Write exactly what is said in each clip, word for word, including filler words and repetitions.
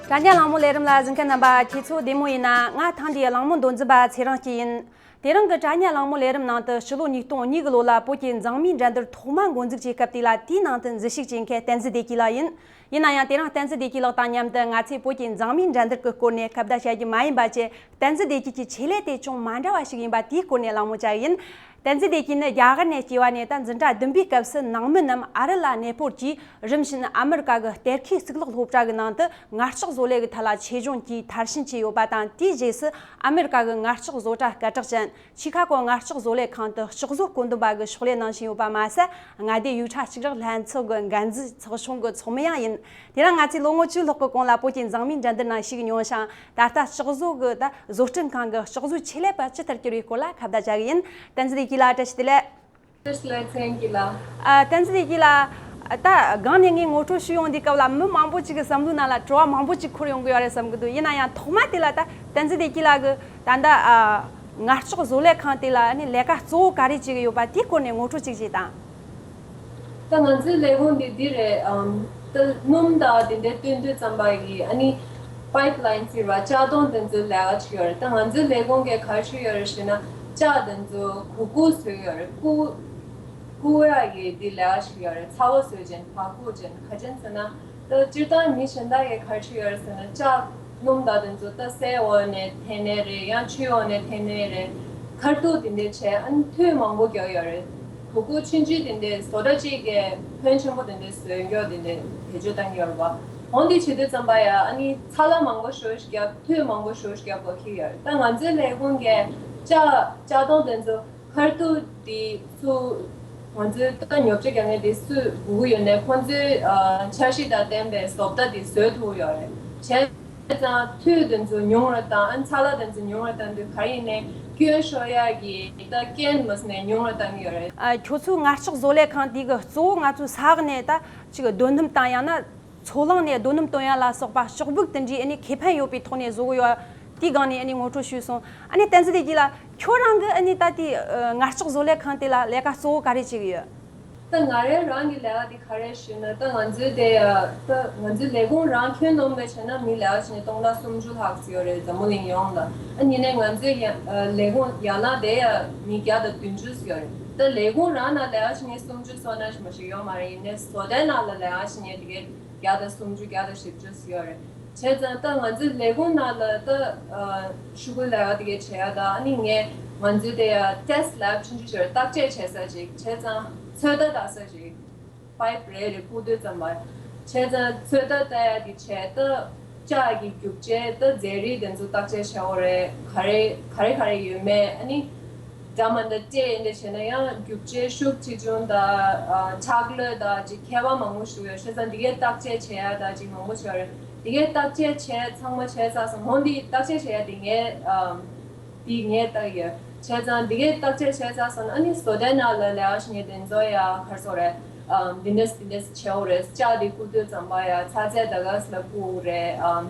དྲ་བརྙན་གླེང་མོལ་ལས་རིམ་ལ་གཟིགས་མཁན་རྣམ་པ། ཁྱེད་ཚོ་བདེ་མོ་ཡིན་ན། ང་ཐེངས་འདིའི་གླེང་མོལ་མདོ་འཛིན་པ་ཚེ་རིང་སྐྱིད་ཡིན། དེ་རིང་གི་དྲ་བརྙན་གླེང་མོལ་ལས་རིམ་ནང་དུ་ཕྱི་ལོ་ཉིས་སྟོང་གཉིས་གི་ལོ་ལ་བོད་ཀྱི་མཛངས་མིའི་འགྲན་བསྡུར་ཐོག་མ་འགོ་འཛུགས་ཀྱི་སྐབས་དེ་ལ་དེའི་ནང་དུ་འཛུལ་ཞུགས་བྱེད་མཁན་བསྟན་འཛིན་བདེ་སྐྱིད་ལགས་ཡིན། ཡིན་ན་ཡང་དེ་རིང་བསྟན་འཛིན་བདེ་སྐྱིད་ལགས་དང་མཉམ་དུ་ང་ཚོས་བོད་ཀྱི་མཛངས་མིའི་འགྲན་བསྡུར་གྱི་སྐོར་ནས་ཁ་བརྡ་བྱ་རྒྱུ་མ་ཡིན་པ་བྱས། བསྟན་འཛིན་བདེ་སྐྱིད་ཀྱི་ཆེད་ལས་དེ་ཅུང་མ་འདྲ་བ་ཞིག་ཡིན་པ་དེའི་སྐོར་ནས་གླེང་མོལ་བྱ་གི་ཡིན། བསྟན་འཛིན་བདེ་སྐྱིད་ནི་རྒྱ་གར་ནས་སྐྱེས་པ་ནས། ད་འཛིན་གྲྭ་བདུན་པའི་སྐབས་སུ་ནང་མི་རྣམས་ཨ་རི་ལ་གནས་སྤོར་གྱིས། རིམ་བཞིན་ཨ་མི་རི་ཀ་གི་གཏེར་ཁའི་གཙུག་ལག་སློབ་གྲྭ་གི་ནང་དུ་ངར་ལྕགས་བཟོ་ལས་ཀྱི་ཐད་ལ་ཆེད་སྦྱོང་གིས་མཐར་ཕྱིན་བྱས་ཡོད་པ་དང་། དེའི་རྗེས་སུ་ཨ་མི་རི་ཀ་གི་ངར་ལྕགས་བཟོ་གྲྭ་སྐད་གྲགས་ཅན་ཆི་ཁ་གོ་ངར་ལྕགས་བཟོ་ལས་ཁང་དུ་ལྕགས་བཟོ་བཀོད་འདོམས་པ་གི་ཕྱག་ལས་གནང་བཞིན་ཡོད་པ་མ་ཟད། མངའ་སྡེ་ཡིག་ཚང་གཅིག་རག་ལྷན་ཚོགས་ཀྱི་འགན་འཛིན་ཚོགས་ཆུང་གི་ཚོགས་མི་ཡང་ཡིན། དེ་རིང་ང་ཚོས་ལོ་ངོ་བཅུ་ལྷག་གི་གོང་ལ་བོད་ཀྱི་མཛངས་མིའི་འགྲན་བསྡུར་ནང་ཞུགས་མྱོང་ཞིང་། ད་ལྟ་ལྕགས་བཟོ་གི་ད་བཟོ་སྐྲུན་ཁང་གི་ལྕགས་བཟོའི་ཆེད་ལས་པ་ཇི་ལྟར་གྱུར་བའི་སྐོར་ལ་ཁ་བརྡ་བྱ་གི་ཡིན། བསྟན་འཛིན་བདེ་སྐྱིད་ལགས། བཀྲ་ཤིས་བདེ་ལེགས། བཀྲ་ཤིས་བདེ་ལེགས། མཚན་སྐྱིད་ལགས། ཨ། བསྟན་འཛིན་བདེ་སྐྱིད་ལགས། ད་སྒང་ནས་ངས་ངོ་སྤྲོད་ཞུ་ཡོང་དུས་སྐབས་ལ་མི་མང་པོ་ཅིག་གི་བསམ་བློའི་ནང་ལ་དྲི་བ་མང་པོ་ཅིག་འཁོར་ཡོང་གི་ཡོད་རེད་བསམ་གྱི་འདུག་ཡིན་ན་ཡང་ཐོག་མ་དེ་ལ་ད་བསྟན་འཛིན་བདེ་སྐྱིད་ལགས་ཀྱིས་ད་ལྟ་ཨ་ངར་ལྕགས་བཟོ་ལས་ཁང་དེ་ལ་ནི་ལས་ཀ་གཙོ་བོ་ག་རེ་བྱེད་ཀྱི་ཡོད་པ་དེའི་སྐོར་ནས་ངོ་སྤྲོད་ཅིག་བྱེད་དང་། ད་ང་ཚོའི་ལས་ཁུངས་འདི་འདི་རེད། ཨམ། ད་སྣུམ་དང་དེ་འདྲའི་བསྟུན་དུས་ཙམ་པ་གི་ཨ་ནི་པའིབ་ལའིན་ཟེར་བ་ལྕགས་དོང་དེ་ཚོའི་ལས་ཀ་བྱེད་ཀྱི་ཡོད་རེད། ད་ང་ཚོའི་ལས་ཁུངས་ཀྱིས་ག་རེ་བྱེད་ཀྱི་ཡོད་རེད་ཞེ་ན། ལྕགས་དེ་ཚོ་གུག་གུག་བཟོ་གི་ཡོད་རེད། གུག་གུག་ཡག་གི་འདི་ལས་ཀ་བྱེད་ཀྱི་ཡོད་རེད། ཚ་བོ་བཟོས་ཅན་བག་གུག་ཅན་ག་ཅན་ཟེར་ན། ད་སྤྱིར་བཏང་མི་གཞན་དག་གིས་ག་རེ་བྱེད་ཀྱི་ཡོད་རེད་ཟེར་ན། ལྕགས་སྣུམ་དང་དེ་ཚོ་ད་སའི་འོག་ནས་འཐེན་ནའི་རེད། ཡང་ཆུའི་འོག་ནས་འཐེན་ནའི་རེད། ཁ་ཐུག་དེ་འདྲས་བྱས། ཨ་ནི་འཐུས་མང་པོ་རྒྱག་ཡོད་རེད། གུག་གུག་ཆུང་ཆུང་དེ་འདྲས་བཟོ་གྲྭ་གཅིག་གིས་ཕོན་ཆེན་པོ་དེ་འདྲས་བཟོས་མགྱོགས་དེ་འདྲས་བེད་སྤྱོད་བཏང་གི་ཡོད་རེད་པ། འོན་ཏེ་བྱེད་དུས་ཙམ་པ་ཡ་ཨ་ནི་ཚ་ལ་མང་པོ་ཞེ་པོ་ཞིག་རྒྱག་འཐུས་མང་པོ་ཞེ་པོ་ཞིག་རྒྱག་དགོས་ཀྱི་ཡོད་རེད། ད་ང་ཚོའི་ལས་ཁུངས་ཀྱིས་ལྕགས་ལྕགས་དོང་དེ་ཚོ་ཁ་ཐུག་དེ་ཚོ་ང་ཚོའི་ད་ཉོ་ཆ་རྒྱག་མཁན་དེ་སུས་དགོས་ཀྱི་ཡོད་ནའི་ཁོང་ཚོའི་ཨ་འཆར་གཞི་དང་ལྡན་པའི་བཟོ་ལྟ་དེ་བཟོ་ཐུབ་ཡོད་རེད། བྱས་ཙང་འཐུས་དེ་ཚོ་ཉུང་རུ་བཏང་། ཨ་ཚ་ལ་དེ་ཚོ་ཉུང་རུ་བཏང་དུས་ག་རེ་ཡིན་ནའི་སྐྱོན་ཤོར་ཡག་གི་ད་རྐྱེན་མ་ཟིན་ནས་ཉུང་རུ་བཏང་གི་ཡོད་རེད། ཨ། ཁྱོད་ཚོའི་ངར་ལྕགས་བཟོ་ལས་ཁང་དེ་གི་གཙོ་བོ་ང་ཚོའི་ས་འོག་ནས་ད་ཅིག་རྡོ་སྣུམ་དང་ཡང་ན་མཚོ་གླང་ནས་རྡོ་སྣུམ་བཏོན་ཡ་ལ་སོགས་པ་ལྕགས་སྦུག་དེ་འདྲའི་ཨ་ནི་ཁེ་ཕན་ཡོད་པའི་ཐོག་ནས་བཟོ་གི་ཡོད། དེའི་སྒང་ནས་ཨ་ནི་ངོ་སྤྲོད་ཞུས་སོང་། ཨ་ནི་བསྟན་འཛིན་བདེ་སྐྱིད་ལགས། ཁྱོད་རང་གིས་ཨ་ནི་ད་ལྟའི་ཨ་ངར་ལྕགས་བཟོ་ལས་ཁང་དེ་ལ་ལས་ཀ་གཙོ་བོ་ག་རེ་བྱེད་ཀྱི་ཡོད། ད་ང་རང་རང་གི་ལས་ཀ་དེ་ག་རེ་ཞུས་ན། ད་ང་ཚོའི་དེ་ཡ་ད་ང་ཚོའི་ལས་ཁུངས་རང་ཁྱོན་བསྡོམས་ནས་བྱས་ན་མི་ལས་ཀ་བྱེད་མཁན་སྟོང་ཕྲག་སུམ་ཅུ་ལྷག་ཙམ་ཡོད་རེད། འཛམ་བུ་གླིང་ཡོངས་ལ། ཨ་ནི་ནས་ང་ཚོའི་ཡ་ལས་ཁུངས་ཡན་ལག་དེ་ཡ་མི་བརྒྱ་དང་བདུན་ཅུ་ཙམ་ཡོད་རེད། ད་ལས་ཁུངས་རང་ནང་ལས་ཀ་བྱེད་མཁན་སུམ་ཅུ་ཙམ་ན་མ་ཞིག་ཡོད་མ་རེད། ཡིན་ནའི་བཟོ་ལྟའི་ནང་ལ་ལས་ཀ་བྱེད་མཁན་དེ་གའི་བརྒྱ་དང་སུམ་ཅུ་བརྒྱ་དང་བཞི་བཅུ་ཙམ་ཡོད་རེད། བྱས་ཙང་ད་ང་ཚོའི་ལས་ཁུངས་ནང་ལ་ད་ཨ་ཤོག་གུ་ལས་ཀ་དེ་གའི་བྱེད་ཡ་ད། ཨ་ནི་ངས་ང་ཚོའི་དེ་ཡ་ཊེ་སི་ཊི་ལེབ་ཆུང་ཆུང་ཞིག་ཡོད་རེད། བརྟག་དཔྱད་བྱེད་ས་ཅིག་བྱས་ཙང་ཚོད་ལྟ་ལྟ་ས་ཅིག་པའིབ་རེ་རེ་བཀུག་དུས་ཙམ་པ། བྱས་ཙང་ཚོད་ལྟ་ལྟ་ཡ་དེ་བྱས། ད་ལྕགས་ཀྱི་རྒྱུ་ཆ་ད་རྫས་རིགས་དེ་ཚོ་བརྟག་དཔྱད་བྱེད་དགོས་རེད། ག་རེ་ག་རེ་ག་རེ་ཡོད་མེད། ཨ་ནི་འདྲ་མི་འདྲ་སྤྲད་འདི་བྱས་ན་ཡང་རྒྱུ་ཆ་ཤུགས་ཆེ་ཆུང་དང་ཨ་ཆག་ལོས་དང་ཅིག་ཁྱད་པར་མང་པོ་ཞིག་ཡོད། བྱས་ཙང་འདི་གའི་བརྟག་དཔྱད་བྱེད་ཡ་དང་ཅིག་མང་པོ་ཞིག་ཡོད་རེད། འདི་གའི་བརྟག་དཔྱད་བྱས་ཚང་མ་བྱས་ཚར་སོང་། འོ་འདི་བརྟག་དཔྱད་བྱེད་ཡ་འདི་ངས་ཨ་འདི་ངས་བལྟ་གི་ཡོད། བྱས་ཙང་འདི་གའི་བརྟག་དཔྱད་བྱས་ཚར་སོང་ན། ཨ་ནི་བཟོ་ལྟའི་ནང་ལ་ལས་ཀ་བྱེད་མཁན་དེ་ཚོ་ཡ་ག་རེ་ཟེར་དགོས་རེད། ཨམ། འདི་འདྲས་འདི་འདྲས་བྱེད་དགོས་རེད། ལྕགས་འདི་བཀུག་དུས་ཙམ་པ་ཡ་ཚ་ཚད་ད་ག་ཟེ་ལ་བཀུག་དགོས་རེད། ཨམ།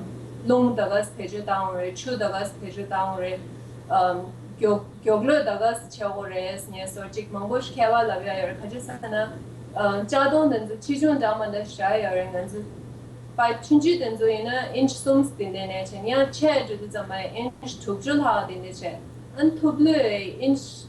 རླུང་ད་ག་ཟེ་བེད་སྤྱོད་བཏང་དགོས་རེད། ཆུ་ད་ག་ཟེ་བེད་སྤྱོད་བཏང་དགོས་རེད། ཨམ། མགྱོགས་མགྱོགས་ལོས་ད་ག་ཟེ་བྱེད་དགོས་རེད་ཟེར་ནས་སོགས་ཅིག་མང་པོ་ཞིག་ཁྱད་པར་ལབ་ཡ་ཡོད་རེད། ག་ཅི་ཟེར་ན། ཨམ། ལྕགས་དོང་དེ་ཚོ་ཆེ་ཆུང་འདྲ་མི་འདྲ་བཞག་ཡོད་རེད། ང་ཚོ་པའིབ་ཆུང་ཆུང་དེ་ཚོ་ཡིན་ན་ཨིན་ཆི་གསུམ་དེ་འདྲ་ནས་བྱས། ཡང་ཆེ་འགྲོ་དུས་ཙམ་པ་ཡང་ཨིན་ཆི་དྲུག་ཅུ་ལྷག་དེ་འདྲ་བྱས། ཨ་ནི་མཐོ་པོ་ལོས་ཨིན་ཆི་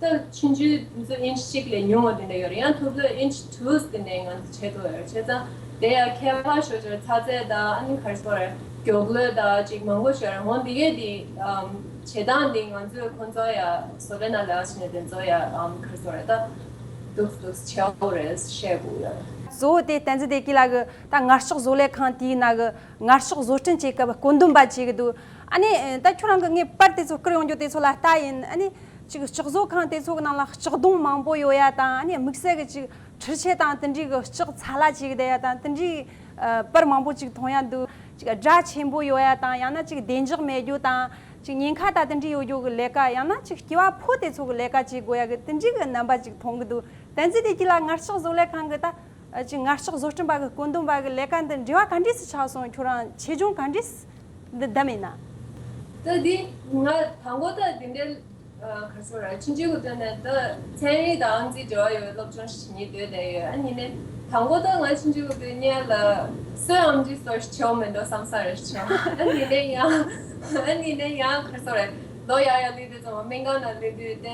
ད་ཆུང་ཆུང་དེ་ཚོ་ཨིན་ཆི་གཅིག་ལས་ཉུང་བ་དེ་འདྲ་ཡོད་རེད། ཡང་མཐོ་པོ་ལོས་ཨིན་ཆི་དྲུག་དེ་འདྲ་ང་ཚོ་བྱེད་ཐུབ་ཡོད་རེད། བྱས་ཙང་དེ་ཡང་ཁྱད་པར་ཤོར་ཤོར་ཚ་ཚད་དང་། ཨ་ནི་ག་རེ་ཟེར་དགོས་རེད། མགྱོགས་ལོས་དང་ཅིག་མང་པོ་ཞིག་ཡོད་རེད། འོ་འདི་གས་དེ་ཨམ་བྱེད་སྟངས་དེ་ང་ཚོས་ཁོང་ཚོ་ཡ་བཟོ་ལས་ནང་ལས་ཀ་བྱེད་མཁན་དེ་ཚོ་ཡ་ཨམ་ག་རེ་ཟེར་དགོས་རེད། ད་འདུག་འདུག་བྱེད་དགོས་རེད་བཤད་དགོས་ཡོད་རེད། གཙོ་བོ་དེ་བསྟན་འཛིན་བདེ་སྐྱིད་ལགས་ཀྱིས་ད་ངར་ལྕགས་བཟོ་ལས་ཁང་དེའི་ནང་གི་ངར་ལྕགས་བཟོ་སྐྲུན་བྱེད་སྐབས་བཀོད་འདོམས་པ་བྱེད་ཀྱི་འདུག་ཨ་ནི་ད་ཁྱོད་རང་གིས་ངས་པར་དེ་ཚོ་བསྐུར་ཡོང་རྒྱུ་དེ་ཚོ་ལ་ལྟ་ཡིན། ཨ་ནི་ཅིག་ལྕགས་བཟོ་ཁང་དེ་ཚོ་གི་ནང་ལ་ལྕགས་སྡོང་མང་པོ་ཡོད་ཡ་དང་། ཨ་ནི་དམིགས་བསལ་གྱི་ཅིག་འཕྲུལ་ཆས་དང་དེ་འདྲའི་གི་ལྕགས་ཚ་ལ་བྱེད་ཀྱི་བསྡད་ཡ་དང་། དེ་འདྲའི་ཨ་པར་མང་པོ་ཅིག་མཐོང་ཡ་འདུག་ཅིག་སྒྲ་ཆེན་པོ་ཡོད་ཡ་དང་། ཡང་ན་ཅིག་བདེ་འཇགས་མེད་རྒྱུ་དང་། ཅིག་ཉེན་ཁ་དང་དེ་འདྲའི་ཡོད་རྒྱུ་གི་ལས་ཀ། ཡང་ན་ཅིག་སྐྱེ་བ་ཕོ་དེ་ཚོ་གི་ལས་ཀ་བྱེད་དགོས་ཡ་གི་དེ་འདྲའི་གི་རྣམ་པ་ཅིག་མཐོང་གི་འདུག་བསྟན་འཛིན་བདེ་སྐྱིད་ལགས་ངར་ལྕགས་བཟོ་ལས་ཁང་གི་ད་ཅིག་ངར་ལྕགས་བཟོ་སྐྲུན་པ་གི་བཀོད་འདོམས་པ་གི་ལས་ཀ་འདི་འབྲེལ་བ་ག་འདྲས་སེ་ཆགས་སོང་། ཁྱོད་རང་ཆེད་སྦྱོང་ག་འདྲས་སེ་འདི་བདམས་ཡིན་ན། ད་འདི་ང་དང་པོ་ད་འདི་འདྲའི་ ཨ། ག་རེ་ཟེར་ར། ཆུང་ཆུང་གི་དུས་ནས་ད་ཚན་རིག་དང་ཨེམ་ཆི་འབྲེལ་བ་ཡོད་པའི་སློབ་སྦྱོང་ཞིག་བྱེད་སྙིང་འདོད་བསྡད་ཡོད། ཨ་ནི་ནས་དང་པོ་ད་ང་ཆུང་ཆུང་གི་དུས་སྔོན་ལ་སུའི་ཨེམ་ཆི་སོར་ཞིག་བྱེད་འོ་མེད་འགྲོ་བསམ་ས་རེ་བྱུང་། ཨ་ནི་ནས་ཡང་ཨ་ནི་ནས་ཡང་ག་རེ་ཟེར་ར། ལོ་ཡར་ཡར་སླེབས་དུས་ཙམ་པ་སྨན་ཁང་ནང་སླེབས་དུས་ཏེ།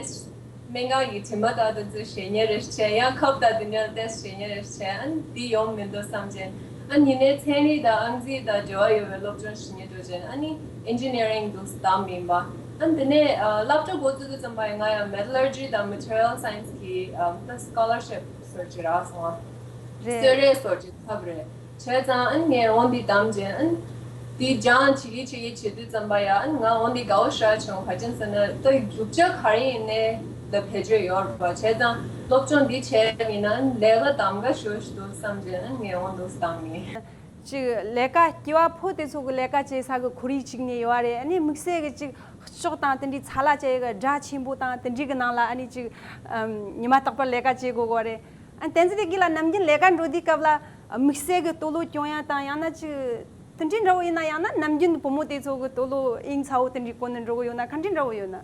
སྨན་ཁང་གི་དྲི་མ་དག་དེ་ཚོ་བཞེས་མཁན་རེ་བྱས། ཡང་ཁབ་དང་དེ་འདྲ་ཏེ་བཞེས་མཁན་རེ་བྱས། ཨ་ནི་འདི་ཡོང་མི་འདུག་བསམ་བྱས། ཨ་ནི་ནས་ཚན་རིག་དང་ཨེམ་ཆི་དང་འབྲེལ་བ་ཡོད་པའི་སློབ་སྦྱོང་ཞིག་བྱེད་སྙིང་འདོད་བྱས། ཨ་ནི་ཨིན་ཇི་ནི་ཡ་རིང་འདུག་བདམས་ཡིན་པ། ཨ་ནི་དེ་ནས་ཨ་སློབ་གྲྭ་འགོ་བཙུགས་དུས་ཙམ་པ་ཡིན། ང་ཡང་མེ་ཊལ་ལར་ཇི་དང་མེ་ཊི་རི་ཡལ་སའེན་སི་གི་ཨ་ད་སི་ཀོ་ལར་ཤིབ་སོར་ཅིག་རག་སོང་བ། རེད། གསོལ་རས་སོར་ཅིག་ཐོབ་རེད། བྱས་ཙང་ཨ་ནི་ངས་འོ་འདི་བདམས་བྱས། ཨ་ནི་འདི་སྦྱང་བྱེད་ཀྱི་བྱེད་ཀྱི་བྱེད་དུས་ཙམ་པ་ཡ། ཨ་ནི་ང་འོ་འདི་དགའ་བོ་ཞེ་དྲག་བྱུང་། ག་རེ་བྱས་ཟེར་ན་ད་རྒྱུ་ཆ་ག་རེ་ཡིན་ནའི་ལ་བེད་སྤྱོད་ཡོད་རེད་པ། བྱས་ཙང་སློབ་སྦྱོང་འདི་བྱས་ཡིན་ན་ཨ་ནི་ལས་ཀ་གདམ་ག་ཞེ་པོ་ཞིག་འདུག་བསམ་བྱས། ཨ་ནི་ངས་འོ་འདུག་བཏང་ཡིན། ཅིག་ལས་ཀ་སྐྱེས་པ་ཕོ་དེ་ཚོ་གི་ལས་ཀ་བྱེད་ས་གི་ཁོར་ཡུག་ཅིག་ནས་ཡོད་རེད། ཨ་ནི་དམིགས་བསལ་གི་ཅིག་ལྕགས་དང་དེ་འདྲའི་ཚ་ལ་ཅན་གི་སྒྲ་ཆེན་པོ་དང་དེ་འདྲའི་གི་ནང་ལ་ཨ་ནི་ཅིག་ཉི་མ་རྟག་པར་ལས་ཀ་བྱེད་དགོས་གོ་རེད། ཨ། བསྟན་འཛིན་བདེ་སྐྱིད་ལགས་ནམ་རྒྱུན་ལས་ཀ་འགྲོ་དུས་སྐབས་ལ་དམིགས་བསལ་གྱི་སྟོད་ལོག་སྐྱོན་ཡ་དང་ཡང་ན་ཅིག་དེ་འདྲའི་འདྲ་བོ་ཡིན་ན། ཡང་ན་ནམ་རྒྱུན་བུ་མོ་དེ་ཚོ་གི་སྟོད་ལོག་དབྱིངས་ཚ་བོ་དེ་འདྲའི་གོན་ནས་འགྲོ་གི་ཡོད་ན། ག་འདྲའི་འདྲ་བོ་ཡོད་ན།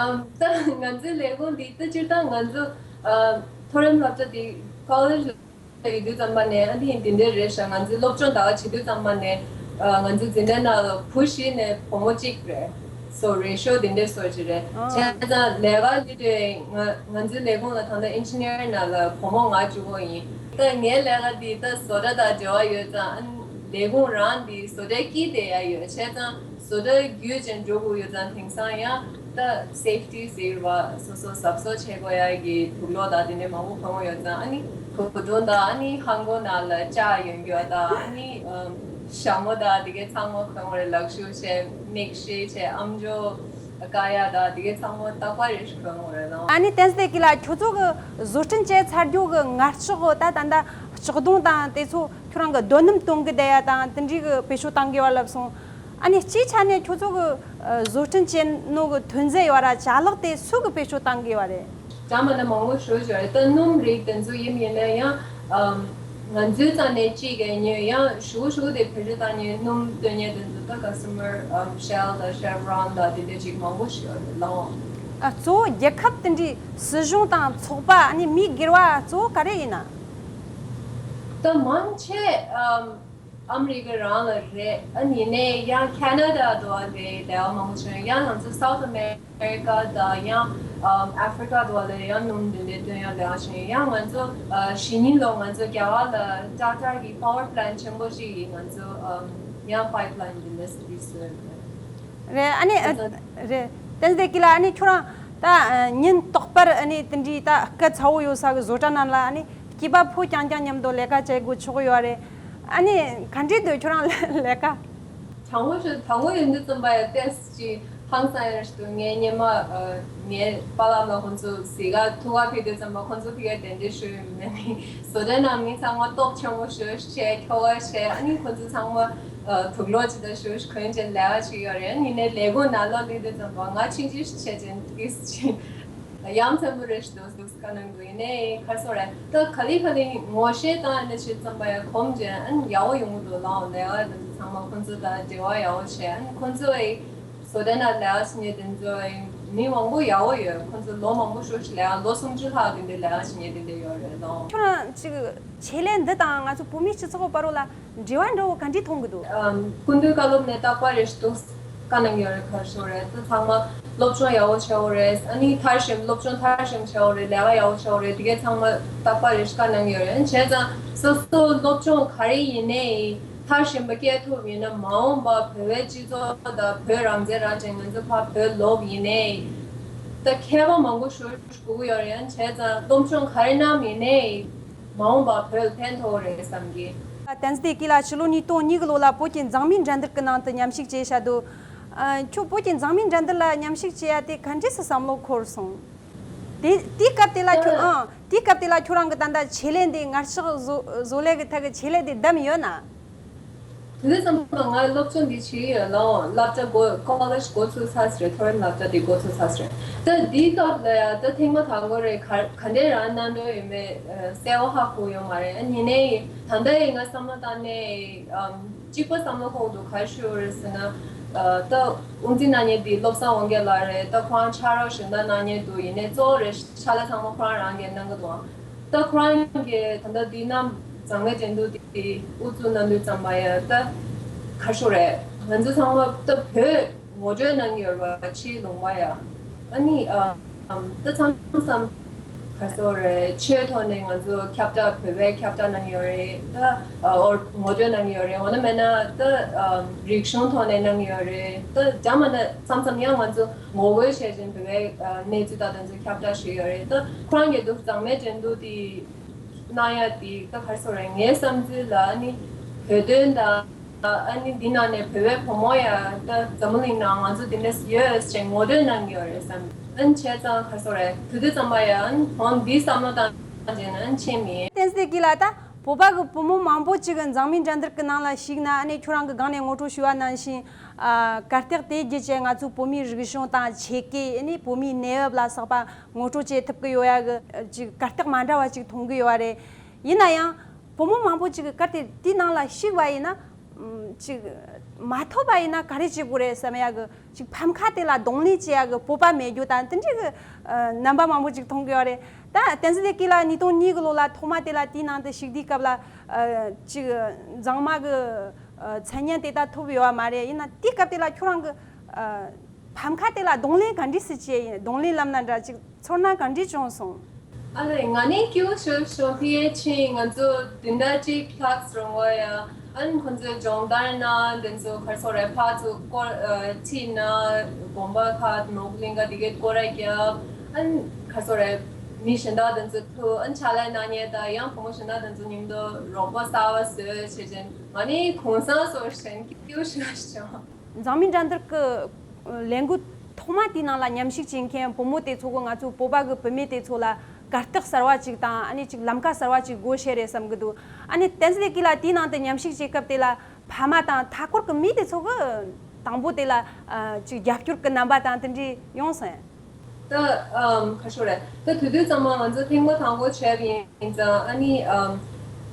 ཨམ། ད་ང་ཚོའི་ལས་ཁུངས་འདི་ད་སྤྱིར་བཏང་ང་ཚོ་ཨ་མཐོ་རིམ་སློབ་གྲྭ་འདི་ཀོ་ལེཇ་ལ་ཡོད་དུས་ཙམ་པ་ནས། ཨ། འདི་ཡིན་འདི་འདྲའི་རེད་ཤག་ང་ཚོའི་སློབ་སྦྱོང་ད་ག་བྱེད་དུས་ཙམ་པ་ནས་ཨ་ང་ཚོའི་འཛིན་གྲྭའི་ནང་ལ་བུ་བཞི་ནས་བུ་མོ་གཅིག་རེད། སོ་རེ་ཤོ་དེ་འདྲའི་སོ་ཅིག་རེད། ཨ། བྱས་ཙང་ལས་ཀ་འདི་དེ་ང་ང་ཚོའི་ལས་ཁུངས་ལ་ད་ལྟ་ཨིན་ཇི་ནི་ཡར་ནང་ལ་བུ་མོ་ང་གཅིག་པོ་ཡིན། ད་ངའི་ལས་ཀ་འདི་ད་བཟོ་གྲྭ་དང་འབྲེལ་བ་ཡོད་ཙང་། ཨ། ལས་ཁུངས་རང་འདི་བཟོ་གྲྭའི་དཀྱིལ་དེ་ཡ་ཡོད། བྱས་ཙང་བཟོ་གྲྭ་བརྒྱུད་ཅིག་འགྲོ་དགོས་ཡོད་ཙང་། དེང་སང་ཡང་ད་སེབ་ཊི་ཟེར་བ་སོ་སོ་གཟབ་གཟབ་བྱེད་དགོས་ཡ་གི་དུག་སློག་དང་དེ་འདྲ་མང་པོ་གོན་དགོས་ཡོད་ཙང་། ཨ་ནི་གོས་ཐུང་དང་། ཨ་ནི་ལྷམ་གོག་ནང་ལ་ལྕགས་ཡོད་རྒྱུ་དང་། ཨ་ནི་ཨམ། ཞྭ་མོ་དང་དེ་གའི་ཚང་མ་གོན་དགོས་རེད། ལག་ཤུབས་བྱས། མིག་ཤེལ་བྱས། ཨམ་ཅོག་དཀར་ཡག་དང་དེ་གའི་ཚང་མ་རྟག་པར་རེ་ཞིག་གོན་དགོས་རེད་ལགས། ཨ་ནི་བསྟན་འཛིན་བདེ་སྐྱིད་ལགས། ཁྱོད་ཚོ་གི་བཟོ་སྐྲུན་བྱས་ཚར་རྒྱུ་གི་ངར་ལྕགས་གི་ད་ད་ལྟ་ལྕགས་སྡོང་དང་དེ་ཚོ་ཁྱོད་རང་གི་རྡོ་སྣུམ་གཏོང་གི་བསྡད་ཡ་དང་དེ་འདྲའི་གི་བེད་སྤྱོད་བཏང་གི་ཡོད་ལབ་སོང་། ཨ་ནི་སྤྱིའི་ཆ་ནས་ཁྱོད་ཚོ་གི་ཨ་བཟོ་སྐྲུན་བྱེད་ནོ་གི་ཐོན་རྫས་ཡོད་ར་ཅ་ལག་དེ་སུ་གི་བེད་སྤྱོད་བཏང་གི་ཡོད་རེད། ད་མ་ན་མང་པོ་ཞེ་པོ་ཅིག་ཡོད་རེད། ད་སྣུམ་རིགས་དེ་ཚོ་ཡིན་ཡིན་ན་ཡང་ཨམ། ང་ཚོའི་རྩ་ནས་གཅིག་གི་ཉོས། ཡང་ཞུ་ཞུ་དེ་བེད་སྤྱོད་བཏང་ནས་སྣུམ་བཏོན་ཉེ་དེ་ཚོ་ད་ཁ་སི་མར་ཨམ། ཤེལ་དང་ཤེ་བྷ་རོན་དང་དེ་འདྲ་ཅིག་མང་པོ་ཞིག་ཡོད་རེད་ལགས། ཨ། གཙོ་བོ་རྒྱལ་ཁབ་དེ་འདྲའི་སྲིད་གཞུང་དང་ཚོགས་པ། ཨ་ནི་མིའི་སྒེར་བ་གཙོ་བོ་ག་རེ་ཡིན་ན། ད་མང་ཆེ་ཨམ། ཨ་མི་རི་ཀ་རང་ལ་རེད། ཨ་ནི་ནས་ཡང་ཁེ་ན་ཌ་དུ་བ་ལས་ལས་ཀ་མང་པོ་བྱུང་། ཡང་ང་ཚོ་སའུ་ཐི་ཨ་མེ་རི་ཀ་དང་ཡང་ཨམ། ཨ་ཧྥི་རི་ཀ་དུ་བ་ལ་ཡང་སྣུམ་འདི་འདྲའི་བཏོན་ཡང་ལས་ཀ་བྱུང་། ཡང་ང་ཚོ་ཨ་གཞེས་ནིང་ལོ་ང་ཚོ་རྒྱ་གར་ལ་ཊ་ཊ་གི་པ་ཝར་པ་ལན་ཊི་ཆེན་པོ་ཞིག་གི་ང་ཚོ་ཨམ། ཡང་པའིབ་ལན་འདི་འདྲ་སི་རིས་བཟོས་ཡོད་རེད། རེད། ཨ་ནི་ཨ་རེད། བསྟན་འཛིན་བདེ་སྐྱིད་ལགས། ཨ་ནི་ཁྱོད་རང་ད་ཨ་ཉིན་རྟག་པར་ཨ་ནི་དེ་འདྲའི་ད་སྐད་ཚ་བོ་ཡོད་ས་གི་བཟོ་གྲྭ་ནང་ལ་ཨ་ནི་སྐྱེས་པ་ཕོ་རྐྱང་རྐྱང་མཉམ་དུ་ལས་ཀ་བྱེད་དགོས་ཆོག་ཡོད་རེད། ཨ་ནི་ག་འདྲས་འདུག་ཁྱོད་རང་ལས་ཀ། དྲང་པོ་ཞུ། དྲང་པོ་ཡིན་དུས་ཙམ་པ་ཡ་ཏོག་ཙམ་ཅིག་ཧང་སང་ཡ་ཞིག་འདུག་ངའི་སྔོན་མ་ཨ་ངའི་པ་ལགས་ལ་ཁོང་ཚོ་གཟིགས་ག་ཐུག་ག་ཕེབས་དུས་ཙམ་པ་ཁོང་ཚོ་ཕ་གིར་གདན་འདྲེན་ཞུས་ཡོད་མེད་ནི། བཟོ་གྲྭའི་ནང་མི་ཚང་མ་སྟོབས་ཆེན་པོ་ཞེ་པོ་ཞིག་བྱས། ཁྱོ་ག་བྱས། ཨ་ནི་ཁོང་ཚོ་ཚང་མ་ཨ་དུག་སློག་ཅིག་དང་ཞེ་པོ་ཞིག་གོན་བྱས་ལས་ཀ་བྱེད་ཀྱི་ཡོད་རེད། ཨ་ནི་ནས་ལས་ཁུངས་ནང་ལོགས་སླེབས་དུས་ཙམ་པ་ང་ཆུང་ཆུང་ཞིག་བྱས་བྱས་ཏོག་ཙམ་ཅིག་ཡ་མཚན་པོ་རེད་ཞིག་འདུག་བཀའ་གནང་འདུག་ཡིན་ནའི་ག་རེ་ཟེར་རེད། ད་ག་ལེ་ག་ལེ་ངོ་ཤེས་བཏང་ཡ་ནས་བྱེད་ཙམ་པ་ཡ་གོམས་བྱས། ཨ་ནི་ཡག་པོ་ཡོང་གི་འདུག་ལགས། ལས་ཀ་དེ་ཚོ་ཚང་མ་ཁོང་ཚོ་དང་འབྲེལ་བ་ཡག་པོ་བྱས། ཨ་ནི་ཁོང་ཚོ་ཡི་བཟོ་གྲྭ་ནང་ལས་ཀ་བྱེད་མཁན་དེ་ཚོ་ཡི་མི་མང་པོ་ཡག་པོ་ཡོད། ཁོང་ཚོ་ལོ་མང་པོ་ཞེ་པོ་ཞིག་ལས་ཀ། ལོ་སུམ་ཅུ་ལྷག་དེ་འདྲ་ལས་ཀ་བྱེད་མཁན་དེ་འདྲ་ཡོད་རེད་ལགས། ཁྱོད་རང་ཅིག་ཆེད་ལས་འདི་དང་ང་ཚོ་བོད་མིའི་སྤྱི་ཚོགས་བར་ལ་འབྲེལ་བ་འདྲ་བོ་ག་འདྲས་མཐོང་གི་འདུག་ཨམ། སྐུ་མདུན་བཀའ་སློབ་ནས་རྟག་པར་རེ་ཞིག་འདུག་བཀའ་གནང་ཡོད་རེད། ག་རེ་ཟེར་རེད། ད་ཚང་མ་སློབ་སྦྱོང་ཡག་པོ་བྱེད་དགོས་རེད། ཨ་ནི་མཐར་ཕྱིན་སློབ་སྦྱོང་མཐར་ཕྱིན་བྱེད་དགོས་རེད། ལས་ཀ་ཡག་པོ་བྱེད་དགོས་རེད། དེ་གས་ཚང་མ་རྟག་པར་རེ་ཞིག་བཀའ་གནང་ཡོད་རེད། བྱས་ཙང་སོ་སོ་སློབ་སྦྱོང་ག་རེ་ཡིན་ནའི་མཐར་ཕྱིན་པ་སྐྱེལ་ཐུབ་ཡིན་ན། མ་འོངས་པ་བོད་པའི་སྤྱི་ཚོགས་དང་བོད་རང་བཙན་རང་བཙན་ང་ཚོ་ཕར་བོད་ལོག་ཡིན་ནའི་ད་མཁས་པ་མང་པོ་ཞེ་པོ་ཞིག་དགོས་ཀྱི་ཡོད་རེད། བྱས་ཙང་སློབ་སྦྱོང་ག་རེ་གནང་ཡིན་ནའི། མ་འོངས་པ་བོད་ལ་ཕན་ཐོགས་རེད་བསམ་གི། བསྟན་འཛིན་བདེ་སྐྱིད་ལགས་ཕྱི་ལོ་ཉིས་སྟོང་གཉིས་གི་ལོ་ལ་བོད་ཀྱི་མཛངས་མི་འགྲན་བསྡུར་གྱི་ནང་དུ་མཉམ་ཞུགས་བྱས་བཞག་འདུག་ཨ། ཁྱོད་བོད་ཀྱི་མཛངས་མི་འགྲན་བསྡུར་ལ་མཉམ་ཞུགས་བྱེད་ཡ་དེ་ག་འདྲས་སེ་བསམ་བློ་འཁོར་སོང་། དེ་དེའི་སྐབས་དེ་ལ་ཁྱོད། ཨ། དེའི་སྐབས་དེ་ལ་ཁྱོད་རང་གི་ད་ལྟ་ཆེད་ལས་འདི་ངར་ལྕགས་བཟོ་བཟོ་ལས་ཀྱི་ཐད་ཀྱི་ཆེད་ལས་དེ་བདམས་ཡོད་ན། དེ་དུས་ཙམ་པ་ང་སློབ་སྦྱོང་འདི་བྱེད་ཀྱི་ཡོད་ལགས། སློབ་གྲྭ་འགོ་ཀོ་ལེཇ་འགོ་ཚུགས་ཚར་ཟེར། མཐོ་རིམ་སློབ་གྲྭ་འདི་འགོ་ཚུགས་ཚར་ཟེར། ད་འདིའི་སྐབས་ལ་ཡ་ད་ཐེངས་མ་དང་པོ་རེད། ག་ག་འདྲས་རང་གནང་འདོད་ཡོད་མེད་གསལ་པོ་ཧ་གོ་ཡོད་མ་རེད། ཨ་ནི་ནས་ད་ལྟ་ཡི་ང་བསམ་བློ་བཏང་ནས་ཨམ། གཅིག་པ་བསམ་བློ་འཁོར་འདུག་ག་རེ་ཞུ་རེད་ཟེར་ན། ད་དབུ་འཛིན་གནང་མཁན་དེ་བློ་བཟང་དབང་རྒྱལ་ལགས་རེད། ད་ཁོ་རང་ཕྱག་རོགས་ཞུ་ན་གནང་མཁན་འདུག་ཡིན་ནའི་གཙོ་བོ་རེད་ཕྱག་ལས་ཚང་མ་ཁོ་རང་རང་གིས་གནང་གི་འདུག་ད་ཁོ་རང་གིས་ད་ལྟ་འདི་ནམ་མཛངས་མའི་འགྲན་བསྡུར་དེ་དབུ་བཙུགས་གནང་དུས་ཙམ་པ་ཡ་ད་ག་རེ་ཞུ་དགོས་རེད། ང་ཚོ་ཚང་མ་ད་བོད་ངོ་སྤྲོད་གནང་གི་ཡོད་རེད་པ། ཕྱིའི་ལུང་པ་ཡ། ཨ་ནི་ཨ་ད་མཚམས་མཚམས་ག་རེ་ཟེར་དགོས་རེད། ཆོས་ཐོག་ནས་ང་ཚོ་ཁྱབ་བསྒྲགས་བོད་པའི་ཁྱབ་བསྒྲགས་གནང་གི་ཡོད་རེད། ད་ཨ་ངོ་སྤྲོད་གནང་གི་ཡོད་རེད། འོ་ན་མེད་ན་ད་ཨ་རིག་གཞུང་ཐོག་ནས་གནང་གི་ཡོད་རེད། ད་རྒྱ་མ་ན་མཚམས་མཚམས་ཡང་ང་ཚོ་ངོ་རྒོལ་བྱས་བཞིན་བོད་པའི་ཨ་གནས་ཚུལ་དང་དེ་ཚོ་ཁྱབ་བསྒྲགས་ཞུས་ཡོད་རེད། ད་ཁོ་རང་གིས་འདུག་མཛངས་མའི་འགྲན་བསྡུར་དེ་གནང་ཡ་དེ་ད་ག་རེ་ཟེར་དགོས་རེད། ངའི་བསམ་ཚུལ་ལ་ཨ་ནི་བོད་དོན་དང་ཨ་ནི་འདི་ནང་ནས་བོད་པའི་བུ་མོ་ཡ་ད་འཛམ་བུ་གླིང་ནང་ང་ཚོ་འདི་འདྲས་ཡོད་ཅེས་ངོ་སྤྲོད་གནང་གི་ཡོད་རེད་བསམ། ཨ་ནི་བྱས་ཙང་ག་རེ་ཟེར་དགོས་རེད། དེ་དུས་ཙམ་པ་ཡ་ཨ་ནི་ཁོང་འདི་བསམ་བློ་བཏང་བྱས་ན་ཨ་ནི་ཆེ་མི། བསྟན་འཛིན་སྐྱིད་ལགས། ད་བོད་པ་གི་བུ་མོ་མང་པོ་ཅིག་གི་མཛངས་མའི་འགྲན་བསྡུར་གི་ནང་ལ་ཞུགས་ན། ཨ་ནི་ཁྱོད་རང་གི་སྒང་ནས་ངོ་སྤྲོད་ཞུས་པ་ནང་བཞིན་ཨ་གར་སྟེགས་དེ་བརྒྱུད་བྱས་ང་ཚོའི་བོད་མིའི་རིག་གཞུང་དང་ཆོས་སྐད། ཨ་ནི་བོད་མིའི་གནས་བབ་ལ་སོགས་པ་ངོ་སྤྲོད་བྱེད་ཐུབ་ཀྱི་ཡོད་ཡ་གི་ཅིག་གར་སྟེགས་མ་འདྲ་བ་ཅིག་མཐོང་གི་ཡོད་རེད། ཡིན་ན་ཡང་བུ་མོ་མང་པོ་ཅིག་གིས་གལ་ཏེ་དེའི་ནང་ལ་ཞུགས་པ་ཡིན་ན་ཅིག་མ་ཐོབ་པ་ཡིན་ན་ག་རེ་བྱེད་དགོས་རེད་བསམ་ཡ་གི་ཅིག་ཕམ་ཁ་དེ་ལ་གདོང་ལེན་བྱེད་ཡ་གི་སྤོབས་པ་མེད་རྒྱུ་དང་དེ་འདྲའི་གི་རྣམ་པ་མང་པོ་ཅིག་མཐོང་གི་ཡོད་རེད། ད་བསྟན་འཛིན་སྐྱིད་ལགས་ཉིས་སྟོང་གཉིས་གི་ལོ་ལ་ཐོག་མ་དེ་ལ་དེའི་ནང་དུ་ཞུགས་དུས་སྐབས་ལ་ཅིག་མཛངས་མ་གི་མཚན་སྙན་དེ་ད་ཐོབ་ཡོད་པ་མ་རེད། ཡིན་ན་དེའི་སྐབས་དེ་ལ་ཁྱོད་རང་གི་ཕམ་ཁ་དེ་ལ་གདོང་ལེན་ག་འདྲས་སེ་བྱས་ཡིན། གདོང་ལེན་ལབ་ན་འདྲ་ཅིག་ཚོར་སྣང་ག་འདྲས་བྱུང་སོང་། ཨ་ལས། ང་ནི་སྐྱིད་པོ་ཞེ་པོ་བྱུང་། དེའི་ཕྱིན་ང་ཚོ་བདུན་ཕྲག་གཅིག་ལྷག་རིང་པོ་ཡ་ཨ་ནི་ཁོང་ཚོས་སྦྱོང་བརྡར་གནང་། དེ་ཚོ་ག་རེ་ཟེར་དགོས་རེད། ཕར་ཚུར་སྐོར་ཨ་ཁྲིད་གནང་། དགོན་པ་ཁག་ནོར་བུ་གླིང་ག་དེ་གའི་སྐོར་ར་བརྒྱབ། ཨ་ནི་ག་རེ་ཟེར་དགོས་རེད། མི་གཞན་དག་དེ་ཚོ་ཐུག་ཨ་ནི་ཕྱག་ལས་གནང་མཁན་དང་ཡང་བུ་མོ་གཞན་དག་དེ་ཚོ་མཉམ་དུ་རོགས་པ་གསར་པ་བཟོས་བྱས་ཙང་ང་ནི་གུང་སེང་བཟོས་བྱས་སྐྱིད་པོ་ཞེ་པོ་བྱུང་། མཛངས་མའི་འགྲན་བསྡུར་གྱི་ལས་འགུལ་ཐོག་མ་དེའི་ནང་ལ་མཉམ་ཞུགས་བྱེད་མཁན་བུ་མོ་དེ་ཚོ་གིས་ང་ཚོའི་བོད་པ་གི་བུད་མེད་དེ་ཚོ་ལ་གར་སྟེགས་གསར་བ་ཅིག་དང་། ཨ་ནི་ཅིག་ལམ་ཁ་གསར་བ་ཅིག་བགོ་བཤའ་རེད་བསམ་གི་འདུག་ཨ་ནི་བསྟན་འཛིན་སྐྱིད་ལགས་དེའི་ནང་དུ་མཉམ་ཞུགས་བྱེད་སྐབས་དེ་ལ་ཕ་མ་དང་མཐའ་འཁོར་གྱི་མི་དེ་ཚོ་གིས་དང་པོ་དེ་ལ་ཨ་ཅིག་རྒྱབ་སྐྱོར་གྱི་རྣམ་པ་དང་དེ་འདྲ་ཡོང་སོང་། ད་ཨམ་ག་རེ་ཟེར་དགོས་རེད། ད་དེ་དུས་ཙམ་པ་ང་ཚོ་ཐེངས་མ་དང་པོ་བྱས་པ་ཡིན་ཙང་། ཨ་ནི་ཨམ་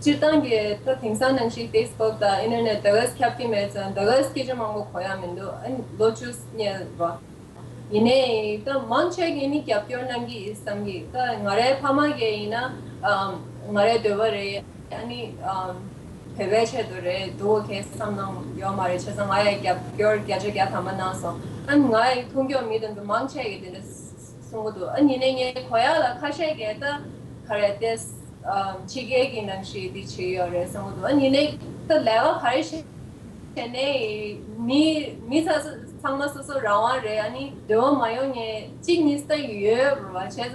སྤྱིར་བཏང་གི་ད་དེང་སང་ནང་བཞིན་ཕེ་སི་བུག་དང་ཨིན་ཊར་ནེཊ་དེ་ག་ཁྱབ་ཀྱི་མེད་ཙང་དེ་ག་སྐད་ཆ་མང་པོ་གོ་ཡ་མི་འདུག་ཨ་ནི་ལོ་བཅུ་སྔོན་པ་ཡིན་ནའི་ད་མང་ཆེ་གིས་ནི་རྒྱབ་སྐྱོར་གནང་གི་ཡིན་བསམ་གི། ད་ང་རའི་ཕ་མ་གིས་ཡིན་ན་ཨམ་ང་རའི་འདོད་པ་རེད། ཨ་ནི་ཨམ་བོད་པའི་ཆེད་དུ་རེད་འདུག་གས་བསམ་གནང་ཡོད་མ་རེད། བྱས་ཙང་ང་ཡང་རྒྱབ་སྐྱོར་བརྒྱ་ཆ་བརྒྱ་ཐམ་པ་གནང་སོང་། ཨ་ནི་ང་ཡི་མཐོང་ཕྱོགས་མི་དེ་ཚོ་མང་ཆེ་གིས་དེ་འདྲ་གསུང་གི་འདུག་ཨ་ནི་ཡིན་ནའི་ངས་གོ་ཡག་ལ་ཁ་ཤས་ཀྱིས་ད་ག་རེ་དེ་ཕྱི་རྒྱལ་གྱི་ནང་བཞིན་དེ་བྱེད་ཀྱི་ཡོད་རེད་བསམ་གི་འདུག་ཨ་ནི་ཡིན་ནའི་ད་ལས་ཀ་ག་རེ་བྱེད་བྱས་ནའི་མི་མི་ཚང་ཚང་མ་སོ་སོ་རང་དབང་རེད། ཨ་ནི་འདོད་པ་མ་ཡོང་མཁན་གཅིག་གཉིས་ད་ཡོད་རེད་བ། བྱས་ཙང་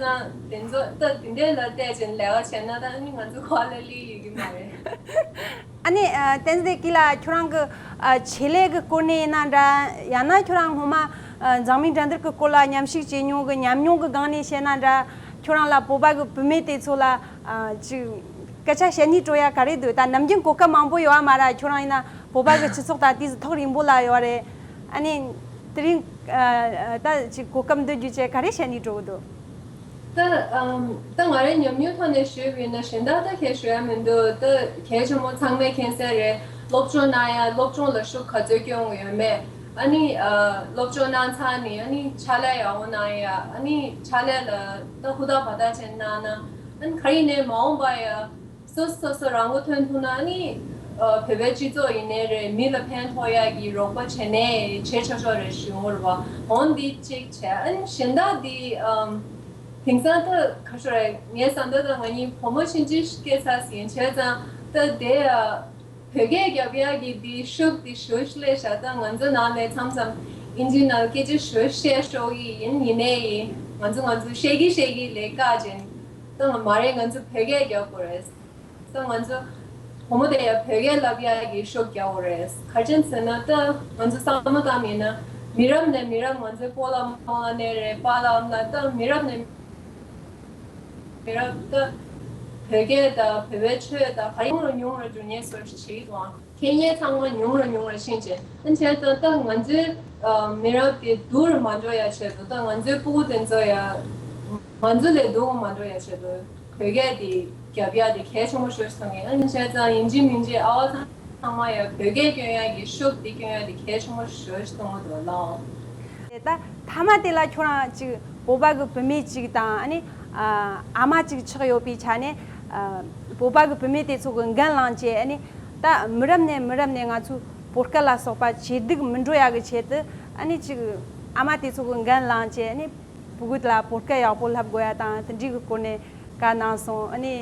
དེ་ཚོ་ད་དེ་འདྲས་ལ་བལྟས་བྱས་ལས་ཀ་བྱས་ན་ད་ཨ་ནི་ང་ཚོ་གོ་ལ་ལི་ཡོད་ཀྱི་མ་རེད། ཨ་ནི་ཨ་བསྟན་འཛིན་སྐྱིད་ལགས། ཁྱོད་རང་གི་ཨ་ཆེད་ལས་ཀྱི་སྐོར་ནས་ཡིན་ན་འདྲ། ཡང་ན་ཁྱོད་རང་སྔོན་མ་ཨ་མཛངས་མའི་འགྲན་བསྡུར་གྱི་སྐོར་ལ་མཉམ་ཞུགས་བྱེད་མྱོང་གི་ཉམས་མྱོང་གི་སྒང་ནས་བཤད་ན་འདྲ། ཁྱོད་རང་ལ་བོད་པ་གི་བུད་མེད་དེ་ཚོ་ལ་ཨ་ཅིག་སྐད་ཆ་བཤད་སྙིང་བྲོ་ཡ་ག་རེ་འདུག་ད་ནམ་རྒྱུན་གོ་སྐབས་མང་པོ་ཡོད་པ་མ་རེད། ཁྱོད་རང་ཡིན་ན་བོད་པ་གི་སྤྱི་ཚོགས་དང་དེ་ཚོ་ཐག་རིང་པོ་ལ་ཡོད་རེད། ཨ་ནི་དེ་རིང་ཨ་ད་ཅིག་གོ་སྐབས་འདི་བརྒྱུད་བྱས་ག་རེ་བཤད་སྙིང་བྲོ་གི་འདུག་ད་ཨམ་ད་ང་རའི་ཉམས་མྱོང་ཐོག་ནས་ཞུས་པ་ཡིན་ན་གཞན་དག་ད་གས་ཞུ་ཡ་མི་འདུག་ད་གལ་ཆེན་པོ་ཚང་མས་མཁྱེན་གསལ་རེད། སློབ་སྦྱོང་གནང་ཡ་སློབ་སྦྱོང་ལ་ཤུགས་ག་ཚོད་སྐྱོན་ཡོད་མེད། ཨ་ནི་ཨ་སློབ་སྦྱོང་གནང་ཚར་ནས་ཨ་ནི་ཕྱག་ལས་ཡག་པོ་གནང་ཡ། ཨ་ནི་ཕྱག་ལས་ལ་ད་ཧུར་ཐག་བ་ཐག་བྱས་གནང་ན་ཨ་ནི་ག་རེ་ཡིན་ནའི་མ་འོངས་པ་ཡ་སོ་སོ་སོ་རང་མགོ་ཐོན་ཐུབ་ན་ཨ་ནི་ཨ་བོད་པའི་སྤྱི་ཚོགས་ཡིན་ནའི་རེད། མི་ལ་ཕན་ཐོགས་ཡ་གི་རོགས་པ་བྱས་ནའི་བྱེད་ཆོག་ཆོག་རེད་ཞུ་འོང་རེད་བ། འོང་འདི་གཅིག་བྱས། ཨ་ནི་གཞན་དག་འདི་ཨམ་དེང་སང་ད་ག་རེ་ཞུ་རེད། ངའི་བསམ་ཚུལ་ད་ང་གཉིས་བུ་མོ་ཕྱིན་ཅི་སྐྱེས་ཚར་ཟིན་བྱས་ཙང་ད་དེ་ཡ་བོད་སྐད་རྒྱབ་ཡག་གི་འདི་ཤུགས་འདི་ཞུ་སླེབས་ཤག་ད་ང་ཚོ་ནང་ལས་མཚམས་མཚམས་ཨིན་ཇི་ནང་སྐད་ཆ་ཞུ་བཤད་ཤོག་གི་ཡིན། ཡིན་ནའི་ང་ཚོ་ང་ཚོ་བཤད་གི་བཤད་གི་ལས་ཀ་ཅན་ད་ང་མ་རེད། ང་ཚོ་བོད་སྐད་རྒྱབ་དགོས་རེད། ད་ང་ཚོ་བུ་མོ་དེ་ཡ་བོད་སྐད་ལབ་ཡག་གི་ཤུགས་རྒྱག་དགོས་རེད། ག་རེ་བྱས་ཟེར་ན་ད་ང་ཚོ་བསམ་བློ་བཏང་ཡིན་ན་མི་རབས་ནས་མི་རབས་ང་ཚོའི་སྤོ་ལགས་རྨོ་ལགས་ནས་རེད། པཱ་ལགས་ཨ་མ་ལགས་ད་མི་རབས་ནས་མི་རབས་ད་བོད་སྐད་དང་བོད་པའི་ཆོས་དང་ག་རེ་ཉུང་རུ་ཉུང་རུ་འགྱུར་ཉེན་བཟོ་ཞིག་བྱེད་ཀྱི་འདུག་མཁས་མཁན་ཚང་མ་ཉུང་རུ་ཉུང་རུ་ཕྱིན་བྱས། ཨ་བྱས་ཙང་ད་ང་ཚོའི་ཨ་མི་རབས་དེ་སྡུག་རུ་མ་འགྲོ་ཡ་ཆེད་དུ་ད་ང་ཚོའི་སྤུ་གུ་དེ་ཚོ་ཡ་ང་ཚོ་ལས་སྡུག་རུ་མ་འགྲོ་ཡ་ཆེད་དུ་བོད་སྐད་དེ་རྒྱབ་ཡ་དེ་གལ་ཆེན་པོ་ཤོས་སོང་ངས། ཨ་བྱས་ཙང་ཡིན་གཅིག་མིན་གཅིག་ཨ་བ་ཚང་ ཚང་མ་ཡང་བོད་སྐད་སྐྱོན་ཡག་གི་ཤོབ་དེ་སྐྱོན་ཡག་དེ་གལ་ཆེན་པོ་ཞེ་པོ་ཞིག་མཐོང་གི་འདུག་ལགས། དེ་ད་མཐའ་མ་དེ་ལ་ཁྱོད་རང་ཅིག་བོད་པ་གི་བུད་མེད་ཅིག་དང་ཨ་ནི་ཨ་ཨ་མ་ཅིག་ཆགས་ཡོད་པའི་ཆ་ནས་ཨ་བོད་པ་གི་བུད་མེད་དེ་ཚོ་གི་འགན་བླངས་བྱས། ཨ་ནི་ད་མི་རབས་ནས་མི་རབས་ནས་ང་ཚོའི་བོད་སྐད་ལ་སོགས་པ་ཇེ་སྡུག་མི་འགྲོ་ཡག་གི་ཆེད་དུ་ཨ་ནི་ཅིག་ཨ་མ་དེ་ཚོ་གི་འགན་བླངས་བྱས། ཨ་ནི་བུ་གུ་ལ་བོད་སྐད་ཡག་པོ་བསླབ་དགོས་ཡ་དང་དེ་འདྲའི་གི་སྐོར་ནས་བཀའ་གནང་སོང་། ཨ་ནི་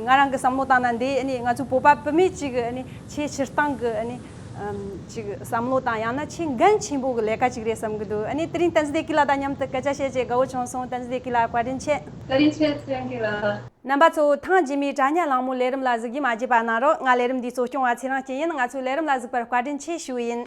ང་རང་གི་བསམ་བློ་བཏང་ན་འདི་ཨ་ནི་ང་ཚོའི་བོད་པ་བུད་མེད་ཅིག་གི་ཨ་ནི་ཆེས་སྤྱིར་བཏང་གི་ཨ་ནི་ཨམ་ཅིག་བསམ་བློ་དང་ཡང་ན་ཆེས་འགན་ཆེན་པོ་གི་ལས་ཀ་ཅིག་རེད་བསམ་གི་འདུག་ཨ་ནི་དེ་རིང་བསྟན་འཛིན་བདེ་སྐྱིད་ལགས་དང་མཉམ་དུ་སྐད་ཆ་བཤད་བྱས་དགའ་བོ་བྱུང་སོང་། བསྟན་འཛིན་བདེ་སྐྱིད་ལགས་བཀའ་དྲིན་ཆེ། བཀའ་དྲིན་ཆེ་བསྟན་འཛིན་ལགས། རྣམ་པ་ཚོ་ཐེངས་རྗེས་མའི་དྲ་བརྙན་གླེང་མོལ་ལས་རིམ་ལ་གཟིགས་རྒྱུ་མ་བརྗེད་པ་གནང་རོགས། ང་ལས་རིམ་འདི་གཙོ་སྐྱོང་བ་ཚེ་རིང་སྐྱིད་ཡིན། ང་ཚོའི་ལས་རིམ་ལ་གཟིགས་པར་བཀའ་དྲིན་ཆེ་ཞུ་ཡིན།